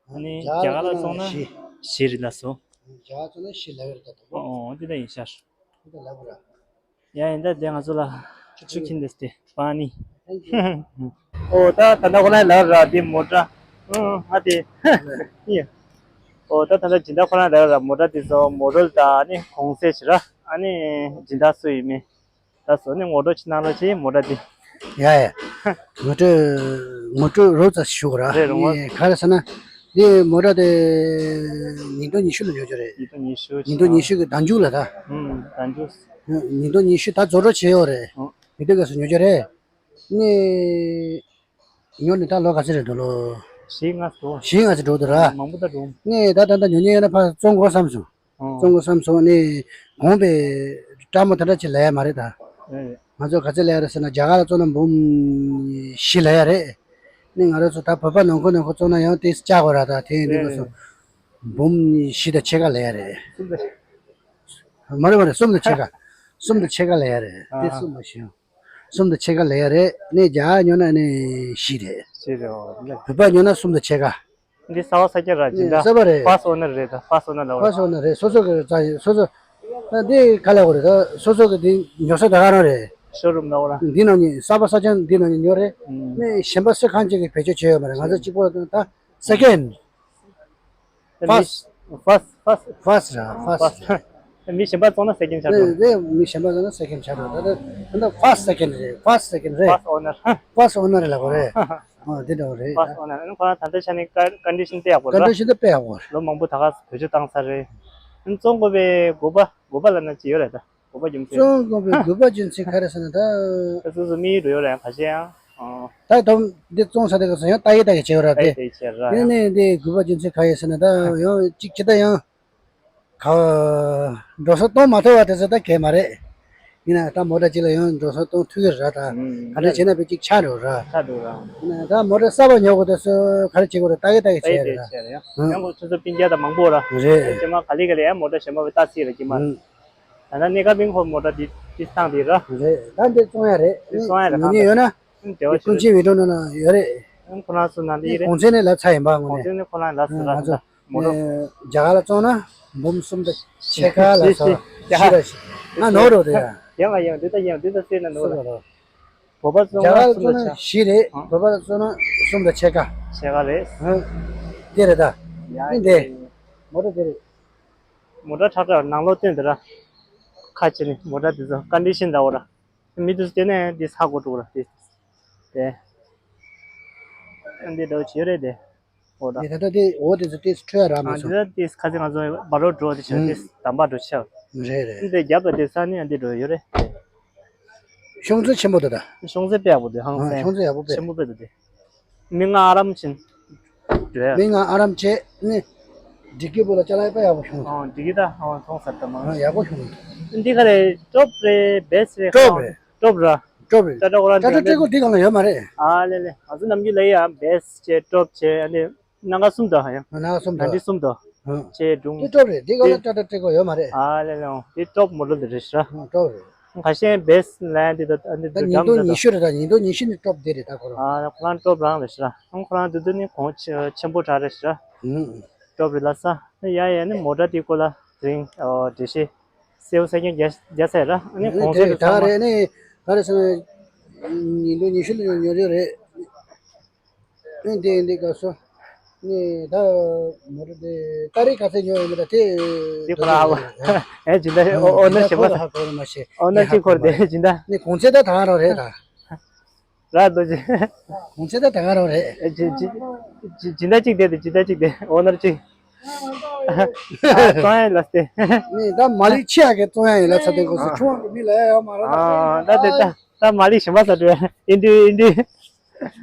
ཨ་ནི་རྒྱ་གར་ལ་སོང་ན་བཞི། བཞི་རེད་ལ་སོ། རྒྱ་གར་སོང་ན་བཞི་ལབ་ཡོད་རེད་ད་དུང་། ཨོ་འདི་ལ་ཡིན་ཤར། འདི་ལ་ལབ་ར། ཡ་ཡིན་ད་དེ་ང་ཚོ་ལ་ཆུ་ཆུ་ཁྱིན་དེ་སྟེ་པ་ནི། ཨོ་ད་ད་ལྟ་ཁོ་ན་ལབ་ར་དེ་མོ་ཊ། ཨ་དེ། ཨོ་ད་ད་ལྟ་སྦྱིན་བདག་ཁོ་ན་ལབ་ར་མོ་ཊ་དེ་ཚོ་མོ་ཊ་ད་ཨ་ནི་གོང་ཚད་ཞིག་ར། ཨ་ནི་སྦྱིན་བདག་སུ་ཡིན་མིན། ད་བཟོ་ནི་ངོ་སྤྲོད་ཅིག་གནང་རོགས་བྱེད་མོ་ཊ་འདི། ཡ་ཡ། ངོ་སྤྲོད། ངོ་སྤྲོད་རོབ་ཙམ་ཞུ་དགོས་ར། རེད་རོང་བ། ངས་ག་རེ་ཟེར་ན། འདི་མོ་ཊ་དེ། ཉིས་སྟོང་ཉི་ཤུ་ལ་ཉོ་རྒྱུ་རེད། ཉིས་སྟོང་ཉི་ཤུ། ཉིས་སྟོང་ཉི་ཤུ་གི་ཟླ་མཇུག་ལ་ད། ཨུམ་ཟླ་མཇུག་ཉིས་སྟོང་ཉི་ཤུ་ད་རྫོགས་རོགས་བྱས་ཡོད་རེད། ཨོ། མི་འདུག་ག་སུ་ཉོ་རྒྱུ་རེད། ངས། ཉོ་ནས་ད་ལོ་ག་ཚོད་རེད་འགྲོ་ལོ། བཞི་ལྔ་འགྲོ། བཞི་ལྔ་ཙམ་འགྲོ་འདུག་ར། མང་པོ་ད་འགྲོ། ངས་ད་ད་ད་ཉོ་ཉོ་ཡོད་ན་ཕར་བཙོང་དགོས་བསམ་སོང་། ཨོ། བཙོང་དགོས་བསམ་སོང་ནས་གོང་པའི་སྤྲ་མོ་ད་ལྟ་ཅིག་ལ་ཡ་མ་རེད་ད། རེད་རེད། ང་ཚོ་ག་ཚོད་ལ་ཡ་རེད་ཟེར་ན་རྒྱ་གར་ལ་བཙོང་ན་འབུམ་བཞི་ལ་ཡ་རེད། ནས་ང་རང་ཚོ་ད་བོད་པ་ནང་ཁུལ་ནང་ཁུལ་བཙོང་ན་ཡང་ཏོག་ཙམ་ལྕགས་དགོས་ར་ད་དེ་ཡིན་དུས་རེད་སྐབས་སུ། རེད། འབུམ་བཞི་དང་ཕྱེད་ཀ་ལ་ཡ་རེད། གསུམ་དང་། མ་རེད་མ་རེད་གསུམ་དང་ཕྱེད་ཀ་གསུམ་དང་ཕྱེད་ཀ་ལ་ཡ་རེད། ཨ་དེ་ཧ། གསུམ་མ་ཤེས། གསུམ་དང་ཕྱེད་ཀ་ལ་ཡ་རེད། ནས་རྒྱ་གར་ཉོ་ན་ནི་བཞི་རེད། བཞི་རེད་ཨོ་ལེ། བོད་པ་ཉོ་ན་གསུམ་དང་ཕྱེད་ཀ་འདི་གསར་པ་གསར་རྐྱང་ར་སྦྱིན་བདག་གསར་པ་རེད། ཕར་སི་ཨོ་ནར་རེད་ད་ཕར་སི་ཨོ་ནར་ལ་ཕར་སི་ཨོ་ནར་རེད་སོ་སོ་གི་རྩ་ཡིན་སོ་སོ། ད་འདི་ག་ལ་གོ་རེད་ད་སོ་སོ་གི་འདི་ཉོ་ས་ད་ག་རང་རེད། ཤོ་རུམ་ལ་འོ་ར། འདི་ནང་ནས་གསར་པ་གསར་རྐྱང་འདི་ནང་ནས་ཉོ་རེད། ཨུམ། ནས་གཞན་པ་སུ་གང་ཅིག་གིས་བེད་སྤྱོད་བྱས་ཡོད་མ་རེད་ང་ཚོ་གཅིག་པོ་ད་སེ་ཀེན། ཕར་སི། ཕར་སི་ཕར་སི། ཕར་སི་ར་ཕར་སི། ཕར་སི། མི་གཞན་པ་བཙོང་ན་སེ་ཀེན་ཆགས་འགྲོ། དེ་མི་གཞན་པ་བཙོང་ན་སེ་ཀེན་ཆགས་འགྲོ། ད་ལྟ་ད་ལྟ་ཕར་སི་སེ་ཀེན་རེད། ཕར་སི་སེ་ཀེན་རེད། ཕར་སི་ཨོ་ནར། ཕར་སི་ཨོ་ནར་ལ་གོ་རེད། ཨ་དེ་འདྲ་བོ་རེད། ཕར་སི་ཨོ་ནར་ཨ་ནི་ཁོ་རང་ད་ལྟ་ཆ་ནས་ཀ་ཀོན་ཌི་ཤན་དཔེ་ཡག་པོ་རེད། ཀོན་ཌི་ཤན་དཔེ་ཡག་པོ་རེད། ལོ་མང་པོ་ད་ག་བེད་སྤྱོད་བཏང་ཚར་རེད། ཨ་ནི་བཙོང་དགོས་པའི་དགོས་པ་དགོས་པ་ལབ་ན་ཅི་ཡོད་རེད་ད། དགོས་པ་རྒྱུ་མཚན། བཙོང་དགོས་པའི་དགོས་པ་རྒྱུ་མཚན་ག་རེ་ཟེར་ན་ད། ད་སོ་སོ་མི་ཡུལ་འགྲོ་ཡོད་རེད་ཁ་ཤས་ཡང་། ཨོ། ད་དོམ་འདི་བཙོང་ས་དེ་ག་ས་ཡང་ལྟ་ཡི་ལྟ་ཡི་བྱེད་ཡོད་ར་དེ། ལྟ་ཡི་བྱེད་ར་ཡང་། ནས་འདི་དགོས་པ་རྒྱུ་མཚན་ག་ཡིན་ཟེར་ན་ད་ཡང་གཅིག་ཅི་ད་ཡང་། ག་འགྲོ་ས་གཏོང་མ་ཐུབ་པ་དེ་ཚོ་ད་གས་མ་རེད། ཡིན་ན་ད་མོ་ཊ་གཅིག་ལ་ཡང་འགྲོ་ས་གཏོང་ཐུབ་ཀྱི་རེད་ད། ཨུམ། ག་འདྲ་བྱས་ན་དཔེ་གཅིག་ཆགས་འགྲོ་ར། ཆགས་འགྲོ་ར། ཡིན་ན་ད་མོ་ཊ་གསར་པ་ཉོ་དགོས་དུས་སུ་ག་རེ་བྱེད་དགོས་རེད་ལྟ་གི་ལྟ་གི་བྱས་རེད་ད། ཨུམ། ཡང་ཁོ་ཚོ་སྤུན་ཀྱག་ད་མང་པོ་ར། རེད། རྗེས་མ་ག་ལེ་ག་ལེ་ཡང་མོ་ཊ་གཞན་པ་བས་ལྟ་སྲིད་ར་རྗེས་མ། ཨུམ། ད་ལྟ་གནས་སྐབས་ཡིན་ཁོ་མོ་ཊ་འདི་འདི་སྟངས་འདི་ར། རེད་ད་འདི་བཙོང་ཡ་རེད། འདི་བཙོང་ཡ་རེད་ཉོ་ནི་ཡོད་ན། འབྲེལ་བ་ཀུན་ཆེ་བི་ཌིའོ་ནང་ན་ཡོད་རེད། ཁོ་རང་ཚོ་ནང་འདི་རེད། གོང་ཚད་ནས་ལབ་ཚར་ཡིན་པ་དངོས་གནས། གོང་ཚད་ནས་ཁོ་རང་ལབ་ཚར་ར། ང་ཚོ་མོ་ཊ། རྒྱ་གར་ལ་བཙོང་ན་འབུམ་གསུམ་དང་ཕྱེད་ཀ་ལ་ཤི་ཤི་ཤི་ཤི་ར་ཤི། ང་ནོར་འགྲོ་དེ་ཡ། ཡང་ང་ཡང་འདི་ལྟ་ཡང་འདི་ལྟ་བསྲེས་ན་ནོར་ར། བོད་པ་བཙོང་ན་རྒྱ་གར་ལ་གསུམ་བཙོང་ན་ལ་ཆ། བཞི་རེད། ཨ། བོད་པ་ལ་བཙོང་ན་གསུམ་དང་ཕྱེད་ཀ་ཕྱེད་ཀ་རེད། ཨ། དེ་རེད་ད། ཡ་ཨ་དེ། ཡ། མོ་ཊ་དེ་རེད། མོ་ཊ་ཁྲག་ཁྲག་ནང་ལོགས་སྟོན་དེ་ར། ཁ་ཕྱེ་ནས་མོ་ཊ་དེ་ཚོ་ཀོན་ཌི་ཤན་འདྲ་བོ་ར། མི་དེ་ཚོ་དེ་ནས་འདི་ཚ་གོ་འགྲོ་ར་དེ། དེ། ཨ་འདི་འདྲ་བོ་བྱེད་རེད་དེ། འོ་ད། དེ་ད་ལྟ་དེ་འོ་དེ་ཚོ་ཏིས་འཕྲོད་ཡ་རག་མ་ཨ་སོང་། འདི་ད་ཏིས་ཁ་ཚིག་ང་ཚོ་བ་རོ་འགྲོ་དེ་ཆ་ཨུམ། ཏིས་དམ་པ་འགྲོ་ཆ། རེད་རེད། འདི་རྒྱབ་ལ་དེ་ས་ནི་ཨ་འདི་འགྲོ་ཡོད་རེད། ཤོང་ཚོད་ཆེན་པོ་འདུག་ད། ཤོང་ཚོད་དཔེ་ཡག་པོ་འདུག་ཧང་སང་། ཤོང་ཚོད་ཡག་པོ་དཔེ། ཆེན་པོ་དཔེ་འདུག་དེ། མི་ང་ཨ་རམ་ཆེན། རེད། མི་ང་ཨ་རམ་ཆེ་ནི། འགྲིག་གི་བུ་ལ་ཅ་ལག་དཔེ་ཡག་པོ་ཤོང་། ཨོ་འགྲིག་གི་ད་ཨོ་མཐོང་ས་ད་མ། ཨ་ཡག་པོ་ཤོང་། འདི་ག་རེད་ཀྲོབ་རེད་བེས་རེད་ཀྲོབ་རེད། ཀྲོབ་ར། ཀྲོབ་རེད། ཀྲོབ་ར། ཀྲོབ་ར་ཀྲོབ་ར་ཀྲོབ་ར་འདི་གང་ལ་ཡོད་མ་རེད། ཨ་ལེ་ལེ་ང་ཚོ་ནམ་རྒྱུན་ལ་ཡ་བེས་བྱས་ཀྲོབ་བྱས་ཨ་ནི། སྣ་ཁ་གསུམ་དང་ཡང་། སྣ་ཁ་གསུམ་དང་། འདི་གསུམ་དང་། ཨ། ཆེ་སྒྲུང་། འདི་ཀྲོབ་རེད། འདི་ག་ལ་ཀྲ་ཀྲ་ཀྲེ་གོ་ཡོད་མ་རེད། ཨ་ལེ་ལེ་འོ། འདི་ཀྲོབ་མོ་ཊལ་འདི་རེད་ཤག་ཨ་ཀྲོབ་རེད། ཁ་ཤས་བེས་ལན་འདི་ད་འདི་ད་ཉིས་སྟོང་ཉི་ཤུ་རེད། ད་ཉིས་སྟོང་ཉི་ཤུ་ནས་ཊོབ་འདི་རེད། ད་ཁོ་རང་ཨ་ཁོ་རང་ཊོབ་རང་རེད་ཤི་ར། ཁོ་རང་འདི་དུ་ནི་གོང་ཆེ་ཆེན་པོ་དྲག་རེད་ཤི་ར། ཨུམ། ཊོབ་རེད་ལ་ས། ཡ་ཡ་ནི་མོ་ཊ་དེ་སྐོར་ལ་དེ་རིང་འགྲེལ་བཤད་གསལ་པོ་གསལ་རྐྱང་རྒྱག་རྒྱག་ས་ཡ་ར། ཨ་ནི་གོང་ཚད་དེ་ད་ཚང་མ་རེད་ནི་ག་རེ་ཟེར་ན་ཉིས་སྟོང་ཉི་ཤུ་ལ་ཉོ་རྒྱུ་རེད། ཨེ་འདི་འདི་ག་སོ། ནི་ད་མོ་ཊ་དེ་ཏ་རིག་ག་ཚད་ཉོ་ཡོད་མེད་ད་དེ་འདི་ཁོ་རང་ཨ་ཨེ་ཇི་འདྲ་ཨོ་ཨོ་ནར་ཞིག་མ་ཧ་གོ་མ་ཤེས་ཨོ་ནར་གཅིག་ཁོར་དེ་ཇི་འདྲ་ནི་གོང་ཚད་ད་ད་ག་རང་རེད་ད། ར་རྡོ་རྗེ། གོང་ཚད་ད་ད་ག་རང་རེད། ཨེ་ཇི་ཇི་ཇི་ཇི་འདྲ་གཅིག་དེ་དེ་ཇི་འདྲ་གཅིག་དེ་ཨོ་ནར་གཅིག་ཙོང་ཡ་ལ་སྟེ། ནི་ད་མ་ལི་ཆེ་ཡ་གི་ཙོང་ཡ་ཡིན་ལ་ཚ་དེ་གོ་སོ་ཁྲོ་བ་གི་མི་ལ་ཡ་ཡོད་མ་རེད་ཨ་ད་དེ་ད་ད་མ་ལི་ཞིམ་པ་ས་འགྲོ་ཨིན་དུ་ཨིན་དུ།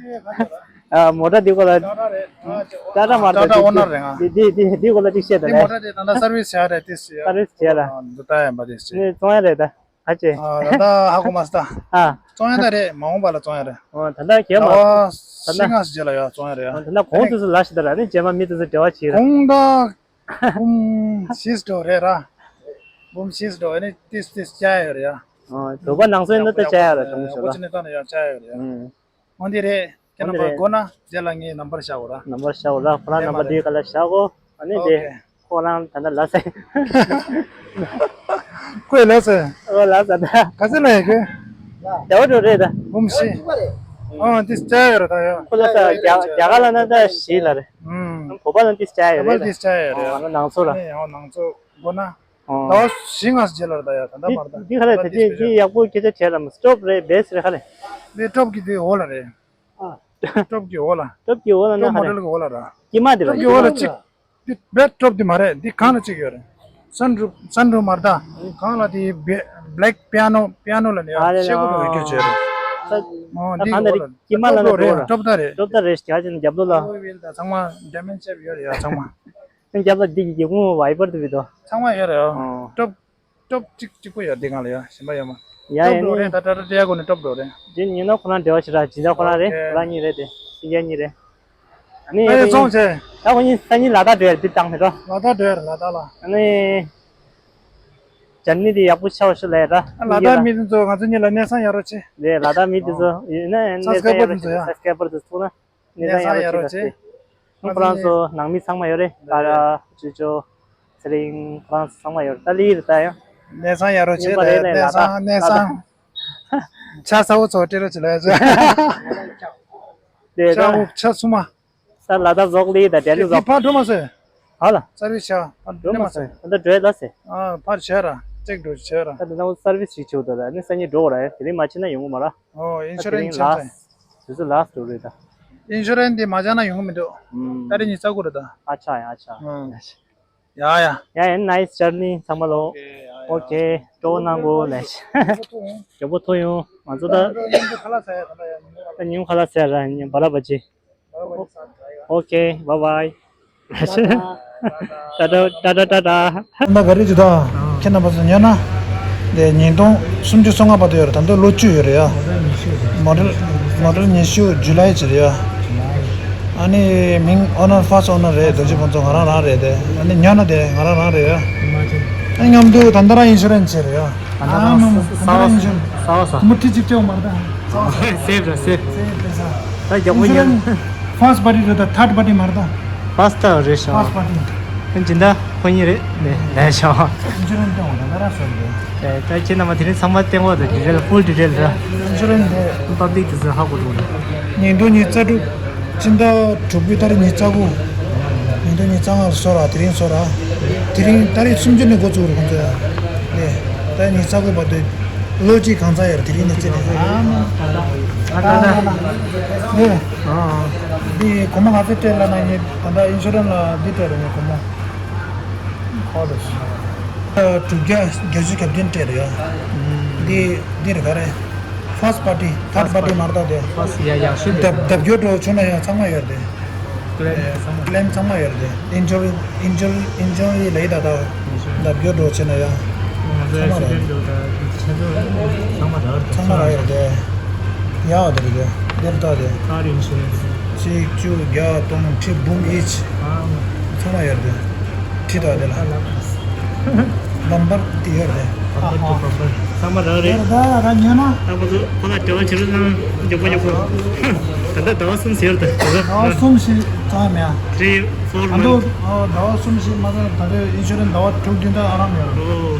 ཨ་མོ་ཊ་འདི་སྐོར་ལ་ཏྲ་ཏྲ་མ་ཏྲ་ཏྲ་ཨོ་ནར་རེད་ང་། འདི་འདི་འདི་འདི་སྐོར་ལ་ཅིག་བཤད་དང་། འདི་མོ་ཊ་དེ་ད་ལྟ་སར་བིས་བྱས་རེད་དེ་སུ་ཡ། སར་བིས་བྱས་ལ། འདི་ལྟ་ཡ་མ་དེ་སུ། ནི་ཙོང་ཡ་རེད་ད། ཨ་ཅེ། ད་ལྟ་ཧ་གོ་མ་སོང་ད། ཨ། ཙོང་ཡ་ད་རེད་མ་འོངས་པ་ལ་ཙོང་ཡ་རེད། ཨོ་ད་ལྟ་གས་མ། ད་ལྟ་ཤི་ང་སི་རྗེས་ལ་ཡ་ཙོང་ཡ་རེད་ཡ། ད་ལྟ་གོང་དུ་སུ་ལ་ཤི་ད་ར་ནི་རྗེས་མ་མི་དེ་ཚོ་འབྲེལ་བ་བྱེད་ར། གོང་ད། འབུམ་བཞི་འགྲོ་རེད་ར། འབུམ་བཞི་འགྲོ་ཨ་ནི་ཏིས་ཏིས་བཅའ་ཡ་རེད་ཡ། ཨོ་དོགས་པ་ནང་སོ་ཡིན་ན་ད་བཅའ་ཡ་ར་དྲང་མོ་ཤོད་ལ། ཨོ་ཅི་ནི་ད་ནི་ཡ་བཅའ་ཡ་རེད་ཡ། ཨོ་འདི་རེད། ཁྱེད་རྣམ་པ་དགོས་ན་རྗེས་ལ་ངའི་ནམ་བར་བཞག་གོ་ར། ནམ་བར་བཞག་གོ་ར། ཁོ་རང་ནམ་བར་འདིའི་སྒང་ལ་བཞག་གོ་ཨ་ནི་དེ་ཁོ་རང་ད་ལྟ་ལ་ཟེར། ཁོས་ལ་ཟེར། ཨོ་ལ་ཟེར་ད། ག་ཚོད་ལ་ཡོད་གི། རྒྱ་བོ་འགྲོ་རེད་ད། འབུམ་བཞི། ཨོ་འདི་བཅའ་ཡོད་རེད་ད་ཡ། ཁོ་ལ་ཟེར་རྒྱ་རྒྱ་གར་ལ་ན་ད་བཞི་ལ་རེད། ཨུམ། བོད་པ་ལ་འདི་བཅའ་ཡོད་རེད་ད། བོད་པ་འདི་བཅའ་ཡོད་རེད། ཨོ་ནང་ཚོ་ར། ཨོ་ནང་ཚོ་དགོས་ན། ཨོ། ཟླ་བ་བཞི་ལྔ་ཙམ་རྗེས་ལ་རེད་ད་ཡ། ད་ལྟ་མ་རེད་ད། འདི་ག་རེ་ད་འདི་འདི་ཡག་པོ་སྐད་ཆ་བྱས་ར་མ་སི་ཊོབ་རེད་བེས་རེད་ག་རེ། འདི་ཊོབ་ཀྱི་འདི་འོག་ལ་རེད། ཨ། ཊོབ་ཀྱི་འོག་ལ། ཊོབ་ཀྱི་འོག་ལ་ཊོབ་ན་ག་མོ་རེ། ཌེལ་གྱི་འོག་ལ་ར། དཀྱིལ་མ་དེ་ར། ཊོབ་ཀྱི་འོག་ལ་གཅིག་འདི་བེས་ཊོབ་འདི་མ་རེད། འདི་སྒང་ལ་གཅིག་ཡོད་རེད། སན་རུབ་སན་རུབ་མ་རེད་ད། སྒང་ལ་དེ་བེ་བྷེ་ལེག་པི་ཡ་ནོ་པི་ཡ་ནོ་ལ་ནི་ཨ་ཡ་ཤེ་གུ་རུ་ཡོད་རྒྱུ་བྱས་རེད། ཨོ་འདི་གང་ལ་འོག་ལ་དཀྱིལ་མ་ལ་ཊོབ་ལོ་ནི་རེད། འགྲོ་ར། ཊོབ་ད་རེད། ཊོབ་ད་རེད་རྒྱ་ཆེན་རྒྱབ་ལོ་ལ། ཨོ་ཝེལ་ད་ཚང་མ་ཌེ་མེན་ཇི་ཡོད་རེད་ཡ་ཚང་མ། རྒྱབ་ལ་འདི་གི་ཡི་གུང་ཝའི་པར་དུ་བི་དོ། ཚང་མ་ཡོད་རེད་ཨོ། ཊོབ་ཊོབ་གཅིག་གཅིག་པོ་ཡོད་འདི་སྒང་ལ་ཡ་ཞིམ་པ་ཡོད་མ། ཡ་ཊོབ་ཡ་འགྲོ་ནི། རེད་ད་ད་ད་ད་ཡ་གོ་ནི་ཊོབ་འགྲོ་རེད། ཇི་ཉིན་ནོ་ཁོ་རང་འབྲེལ་བ་ཞིག་ར་ཇི་འདྲ་ཁོ་རང་རེད་ཨོ་ཁེ། ཁོ་རང་གཉིས་རེད་དེ་སི་ཡ་གཉིས་རེད། ཨ་ནི་ཨ་ཡ་ཙོང་ཆེ། ད་ཁོ་གཉིས་ས་གཉིས་ལ་དྭགས་འགྲོ་ཡ་འདི་བཏང་ནི་རོ། ལ་དྭགས་འགྲོ་ཡ་རེད་ལ་དྭགས་ལ། ཨ་ནི་ཇར་ནི་དེ་ཡག་པོ་ཆགས་ཤོག་ལས་ར། ལ་དྭགས་མི་དེ་ཚོ་ང་ཚོ་གཉིས་ལ་གནས་ཚང་ཡག་རོགས་བྱེད། རེད་ལ་དྭགས་མི་དེ་ཚོ་ཡིན་ན་གནས་ཚང་ཡག་རོགས་བྱེད། སབ་སི་ཀ་རའི་བར་དེ་ཚོ་ཡ། སབ་སི་ཀ་རའི་བར་དེ་ཚོ་ཐུག་ན། གནས་ཚང་ཡག་རོགས་བྱེད། ཁོང་ཁོ་རང་ཚོ་ནང་མི་ཚང་མ་ཡོད་རེད། ཀ་ར་ཅུ་ཅོ་ཚེ་རིང་ཁོ་རང་ཚོ་ཚང་མ་ཡོད་རེད། ད་ལི་རེད་ད་ཡང་། གནས་ཚང་ཡག་རོགས་བྱེད་རེད། གནས་ཚང་གནས་ཚང་། ཆ་ཚ་བོ་ཚོ་སྤྲད་རོགས་བྱེད་ལ་ཡ་ཚོ། དེ་ཆ་ད་བོ་ཆ་ཚུ་མ། ད་ལ་དྭགས་རྫོགས་ལི་ད་ལྡི་ལི་རྫོགས། ཕར་འགྲོ་མ་སོང་། ཧ་ལ། སར་བིས་བྱ། ཕར་འགྲོ་མ་སོང་། ད་འགྲོ་ཡ་ལ་སེ། ཨ་ཕར་བྱ་ར་ཅེག་འགྲོ་བྱ་ར། ད་ལྟ་ན་སར་བིས་ཞིག་བྱེད་འདུག་ད་ནི་སང་ཉིན་འགྲོ་དགོས་ར་ཡ། དེ་རིང་མ་བྱེད་ན་ཡོང་གི་མ་ར། ཨོ་ཨིན་ཤུ་རན་སི་བྱེད་ཚར། དུས་ཚོད་ལ་སི་འགྲོ་རེད་ད། ཨིན་ཤུ་རན་སི་དེ་མ་བྱས་ན་ཡོང་གི་མི་འདུག་ད་རེས་ཉི་ཤུ་རྩ་དགུ་རེད་ད། ཨ་ཆ་ཡ་ཨ་ཆ། ཡ་ཡ། ཡ་ཡ་ནའི་སི་ཇར་ནི་ཚང་མ་ལོ། ཨོ་ཀེ་ཡ་ཡ། ཨོ་ཀེ་སྤྲོ་པོ་གནང་གོ་ལེ། མགྱོགས་པོ་ཐུག་ཡོང་ང་ཚོ་ད། ད་ཉིན་གུང་ཁ་ལག་ཟ་ཡ་ད་ལྟ་ཡ་ཉིན་གུང་ཁ་ལག་ཟ་ཡ་ར་ཉིན་བར་བ་ཅི། ཨོ་ཀེ། བཱའི་བཱའི། ཊ་ཊ། ཊ་ཊ། ཊ་ཊ། ད་ག་རེ་ཅི་ད། ཁྱེད་རྣམ་པ་ཚོ་ཉོ་ན། དེ་ཉིས་སྟོང་སུམ་ཅུ་སོ་ལྔ་བར་དུ་ཡོད་རེད། ད་ལྟ་ལོ་བཅུ་ཡོད་རེད་ཡ། མོ་ཌེལ་མོ་ཌེལ་ཉི་ཤུ་ཇུ་ལའི་ཅི་རེད་ཡ། ཨ་ནི་མིང་ཨོ་ནར་ཕར་སི་ཊི་ཨོ་ནར་རེད། རྡོ་རྗེ་ཕུན་ཚོགས་ང་རང་རང་རེད་དེ། ཨ་ནི་ཉོ་ན་དེ་ང་རང་རང་རེད་ཡ། ཨ་མཉམ་དུ་ད་ལྟ་རང་ཨིན་ཤུ་རན་སི་བྱས་རེད་ཡ། ད་ལྟ་རང་ཨ་མ་ད་ལྟ་རང་ཨིན་ཤུ་རན་སི། ས་བ་ས། མུ་ཏི་ཅིག་ཅོག་མར་ད། སེབ་ར་སེབ། ད་རྒྱག་པོ་ཡིན། ཕར་སི་ཊི་པར་ཊི་རེད་ད་ཐར་ཌི་པར་ཊི་མ་རེད་ད། ཕར་སི་ཊི་རེད་ཤག་ཕར་སི་ཊི་པར་ཊི། ཨ་ཇི་འདྲ་ཁོ་གཉིས་རེད་ནས་ལས་ཤག་ཨིན་ཤུ་རན་སི་སྟོན་འོང་ད་ད་ར་སོ་རེད། ད་ཁྱེད་རྣམ་པ་དེ་རིང་ཚང་མ་སྟོན་འོང་ད་ཌི་ཊེལ་ཕུལ་ཌི་ཊེལ་ར། ཨིན་ཤུ་རན་སི་དེ། པབ་ལིག་དེ་ཚོ་ཧ་གོ་འགྲོ་རེད། ཉིས་སྟོང་ཉི་ཤུ་རྩ་དྲུག་སྤྱི་ཟླ་དྲུག་པའི་ཏ་རིག་ཉི་ཤུ་རྩ་དགུ། ཉིས་སྟོང་ཉི་ཤུ་རྩ་ལྔ་ལ་བཟོ་ར་དེ་རིང་བཟོ་ར། དེ་རིང་ཏ་རིག་སུམ་ཅུ་ནས་འགོ་བཙུགས་རེད་ཁོང་ཚོ་ཡ། ཨེ། ད་ཉི་ཤུ་རྩ་དགུ་བར་དུ། ལོ་གཅིག་གང་ཚ་ཡོད་རེད་དེ་རིང་ནས་བརྩིས་ནས། ཨ་མ། ཨ་ད་ད། ཨེ། ཨ། འདི་སྒོར་མོ་ག་ཚོད་སྤྲད་ལབ་ན་ངས་ད་ལྟ་ཨིན་ཤུ་རན་སི་ལ་འདི་སྤྲད་རེད་ངས་སྒོར་མོ། ཁོ་ལ་ཤི། ཨ་དྲུག་བརྒྱ་བརྒྱད་ཅུ་གྱ་བདུན་སྤྲད་རེད་ཡ། འདི་འདི་རེད་ག་རེ། ཕར་སི་ཊི་པར་ཊི་ཐར་ཌི་པར་ཊི་མ་རེད་ད་དེ། ཕར་སི་ཊི་ཡ་ཡག་ཤོས་དེ། ལྡབ་ལྡབ་སྐྱོར་འགྲོ་བྱུང་ན་ཡང་ཚང་མ་ཡོད་རེད་དེ། ཀི་ལེམ་ཚང་མ། ཀི་ལེམ་ཚང་མ་ཡོད་རེད་དེ། ཨིན་ཇོ་ཡི་ཨིན་ཇོ་ཡི་ཨིན་ཇོ་ཡི་ལས་ད་ད། ལྡབ་སྐྱོར་འགྲོ་བྱས་ན་ཡང་། ང་ཚོ་ཚང་མ་ཨེག་སི་རེད། སི་ཌེན་ཊི་འགྲོ་ད་ཚང་མ་རག་རེད། ཚང་མ་རག་ཡོད་རེད་དེ། ཡག་དེ་རེད་དེ། དེར་ད་དེ། ཀར་ཨིན་ཤུ་རན་སི། གཅིག་བཅུ་བརྒྱ་སྟོང་ཁྲི་འབུམ་ཨིཆ། ཨ། ཚང་མ་ཡོད་རེད་དེ། ཁྲི་ད་དེ་ལ། ཨ་ལ། བམ་པར་དེ་ཡོད་རེད་དེ། བམ་པར་དེ་བམ་པར། ཚང་མ་རག་རེད། ད་ར་ཉོས་ན། ད་ཁོ་ཚོ་ཁོ་ལ་འབྲེལ་བ་བྱེད་རོགས་གནང་། མགྱོགས་པོ་མགྱོགས་པོ། ད་ལྟ་ཟླ་བ་གསུམ་ཟེར་ད། ཟླ་བ་གསུམ་ཞིག་ཙམ་ཡ། Three four months. ཨ་མདོ། ཨ། ཟླ་བ་གསུམ་ཞིག་མ་ཚང་། ད་ལྟའི་ཨིན་ཤུ་རན་ཟླ་བ་དྲུག་བདུན་ད་ཨ་རམ་ཡོད་རེད། ཨོ།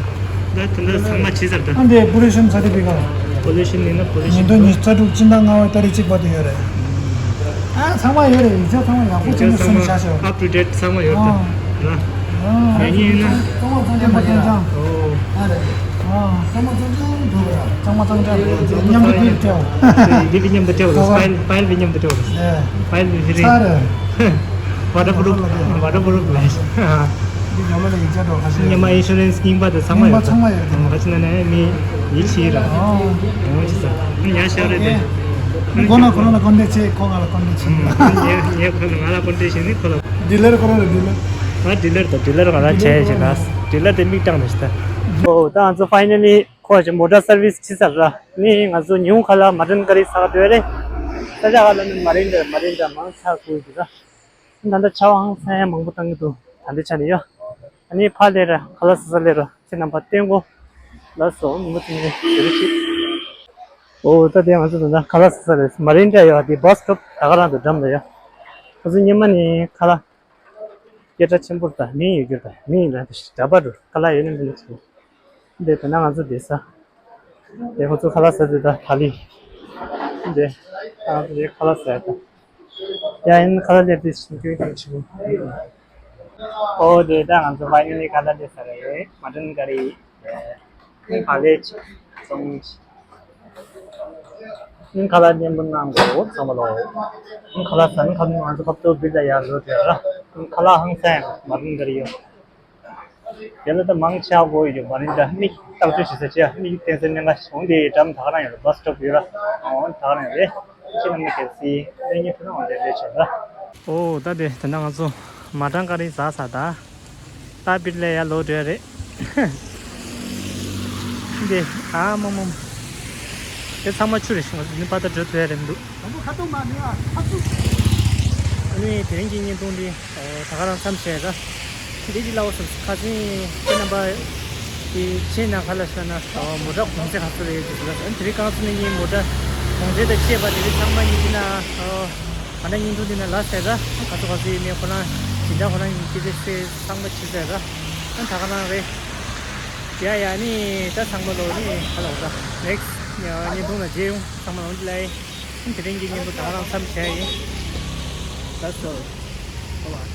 ད་ད་ལྟ་ཚང་མ་བྱས་ཚར་ད། ཨ་འདི་པོ་ལུ་ཤན་ས་ཊི་ཕི་ཀེཊ། པོ་ལུ་ཤན་ཡིན་ན་པོ་ལུ་ཤན། ཉིས་སྟོང་ཉི་ཤུ་རྩ་དྲུག་སྤྱི་ཟླ་ལྔ་པའི་ཏ་རིག་གཅིག་བར་དུ་ཡོད་རེད། ཨ་ཚང་མ་ཡོད་རེད། ཡིག་ཆ་ཚང་མ་ཡག་པོ་བྱས་ནས་གསུམ་བཞག་ཤོག། Up to date ཚང་མ་ཡོད་ད། ཨ། ཨ། ངེད་གཉིས་ཡིན་ན། ཚང་མ་ཚང་ཅང་མ་ཅང་ཅང་། ཨོ། ཨ་རེད། ཨ། ཚང་མ་ཚང་ཅང་འགྲོ་ར། ཚང་མ་ཚང་ཅང་འགྲོ་ར། མཉམ་དུ་འདིར་སྤྲད་འོང་། འདི་བི་མཉམ་དུ་སྤྲད་འོང་། ཕའིལ་ཕའིལ་བི་མཉམ་དུ་སྤྲད་འོང་། ཨེ། ཕའིལ་བི་རེད། ཚར་རེད། ཝ་ཊར་པུ་རུབ། ཝ་ཊར་པུ་རུབ་རེད། འདི་ཉོ་མ་ལ་ཡིག་ཆ་འགྲོ་ཁ་ཤས། ཉི་མ་ཨིན་ཤུ་རན་སི་རྙིང་པ་དང་ཚང་མ་ཡོད། ཚང་མ་ཡོད། ཁ་ཅིག་ན་ནས་མི་ཡིད་ཆེས་ར། ཨོ། ཡོང་ཆེ་ས། ཉ་ཤ་རེད་དེ། མགོ་ན་ཁོ་རང་ལ་ཀོན་ཊེག་བྱེད། ཁོ་ང་ལ་ཀོན་ཊེག་བྱེད། ངས་ཁོ་ང་ལ་ཀོན་ཊེག་བྱེད་ནི་ཁོ་ལ། ཌི་ལར་ཁོ་རང་ལ་ཌི་ལར། ང་ཌི་ལར་དང་ཌི་ལར་ང་རང་བྱས་བྱས་ན། ཌི་ལར་དེ་མིག་བཏང་ནས་ཤི་ད། ཨོ་ད་ང་ཚོ་ཕའི་ནལ་ལི་ཁོ་ཅིག་མོ་ཊ་སར་ཝི་སི་བྱས་ཚར་ར། ནི་ང་ཚོ་ཉིན་གུང་ཁ་ལག་མ་ཊན་ཀ་རི་ཟ་ག་འགྲོ་ཡ་རེད། ས་ཆ་ག་ལ་ནི་མ་རིན་ཌ། མ་རིན་ཌ་མང་ཆ་དགོས་འདུག་ར། ད་ལྟ་ཆར་པ་ཧང་སང་ཡ་མང་པོ་བཏང་གི་འདུག། ད་ལྟའི་ཆ་ནས་ཡོད། ཨ་ནི་ཕར་སླེབས་ར། ཁ་ལག་ཟ་ས་སླེབས་ར། ཁྱེད་རྣམ་པ་བསྟན་གོ། ལགས་སོ། ཉིན་མོ་བྱུང་ནས་ཟེར་ཞིག། ཨོ་ད་དེ་ང་ཚོ་ད་ལྟ་ཁ་ལག་ཟ་ས་རེད། མ་རིན་ཌ་ཡོད། དེ་བྷ་སི་སི་ཊོབ་ད་ག་རང་དུ་འགྲམ་ལ་ཡོད། ང་ཚོ་སྔོན་མ་ནས་ཁ་ལག་སྐད་གྲགས་ཆེན་པོ་རེད། ད་མིང་ཡོད་རྒྱུ་རེད། ད་མིང་ཡིན་ན་འདྲ་པར་རུ་ཁ་ལག་ཡོད་ན་འདི་འདྲ་བྱེད། འདི་ད་ནང་ང་ཚོ་བསྡད་ས། དེ་ཁོ་ཚོ་ཁ་ལག་ཟ་དུས་ད་ད་ལི། འདི་ཨ་འདི་ཁ་ལག་ཟ་ཡ་ད། ཡ་ཡིན། ཁ་ལག་སླེབས་དུས་ཤིང་ཀྱོན་ཀྱོན་ཆེ་བོ། ཨོ་དེ་ད་ང་ཚོ་ཕའི་ནལ་ལི་ཁ་ལག་སླེབས་ཚར་རེད། མ་ཊན་ཀ་རི། ཨ་ལེ་ཅིག་ཙོང་། ཨིན། ཁ་ལག་མཉམ་པོ་གནང་དགོས་ཚང་མ་ལོ། ཨིན། ཁ་ལག་ཟ་ནི་ཁ་ལག་ང་ཚོ་ཁ་ཐུག་བིལ་ལ་ཡར་འགྲོ་དེ་ར། ཨིན། ཁ་ལག་ཧང་སང་མ་རིན་ཀ་རི་ཡོད། དེ་ལ་ད་མང་ཆེ་བ་ཡོད། མ་རིན་ད་མིག་ལྟག་ཆོད་བྱེད་ས་ཆེ་མིག་བསྟན་སའི་གནས་འགའ་ཞིག་འོང་དེ་འགྲམ་ད་ག་རང་ཡོད་ར། བྷ་སི་སི་ཊོབ་ཡོད་ར། འོང་ད་ག་རང་ཡོད་རེད། ཁྱེད་རྣམ་པ་གལ་སྲིད་གནས་ཉིན་ཐུག་ན་འོང་དེ་རེད་ཆོག་ར། ཨོ་ད་དེ་ད་ནང་ང་ཚོ་མ་ཊན་ཀ་རི་ཟ་ས་ད། ད་བིར་ལ་ཡར་ལོག་འགྲོ་ཡ་རེད། འདི་ཨ་མ་མ་མ། དེ་ཚང་མ་ཆུ་རེད། ང་ཚོ་འདི་ནས་པ་ད་འགྲོ་ཐུབ་ཡ་རེད་མི་འདུག། དང་པོ་ཁ་ཐུག་མ་ནི་ཨ་ཁ་ཐུག། ཨ་ནི་དེ་རིང་གི་བརྙན་ཐུང་འདི་ད་ག་རང་མཚམས་བཞག་ད། འདི་ཅི་ལབ་དགོས་བསམ། ཁ་སང་ཁྱེད་རྣམ་པ་དེ་ཆེ་ན་ག་ལ་ཤོད་ན་མོ་ཊ་གོང་ཚད་ག་ཚོད་ལ་ཡོད་ཅེས་ཟེར་ལ། ཨ་ནི་དེ་རིང་རྐང་ཚོ་ནས་ངའི་མོ་ཊ་གོང་ཚད་དང་བཅས་པ་དེ་རིང་ཚང་མ་ཉིན་གཅིག་ན། ཨ་ད་བརྙན་ཐུང་འདི་ན་ལ་ཟེར་ར། ག་ཚོད་ག་ཚོད་ཡིན་མིན་ཁོ་རང་ཇི་འདྲ་ཁོ་རང་ཡིན་སྐད་ཆ་བཤད་ཚང་མ་བྱེད་ཟེར་ར། ཨ་ད་ག་རང་རེད། ཡ་ཡ་ནི་ད་ཚང་མ་ལོ་ནི་ག་ལ་འོ་ད་ནེག་སི་བརྙན་ཐུང་ལ་མཇལ་ཡོང་། ཚང་མ་ལོ་འདི་ལ་ཡིན། དེ་རིང་གི་བརྙན་ཐུང་ད་ག་རང་མཚམས་བཞག་ཡིན། ད་སོ།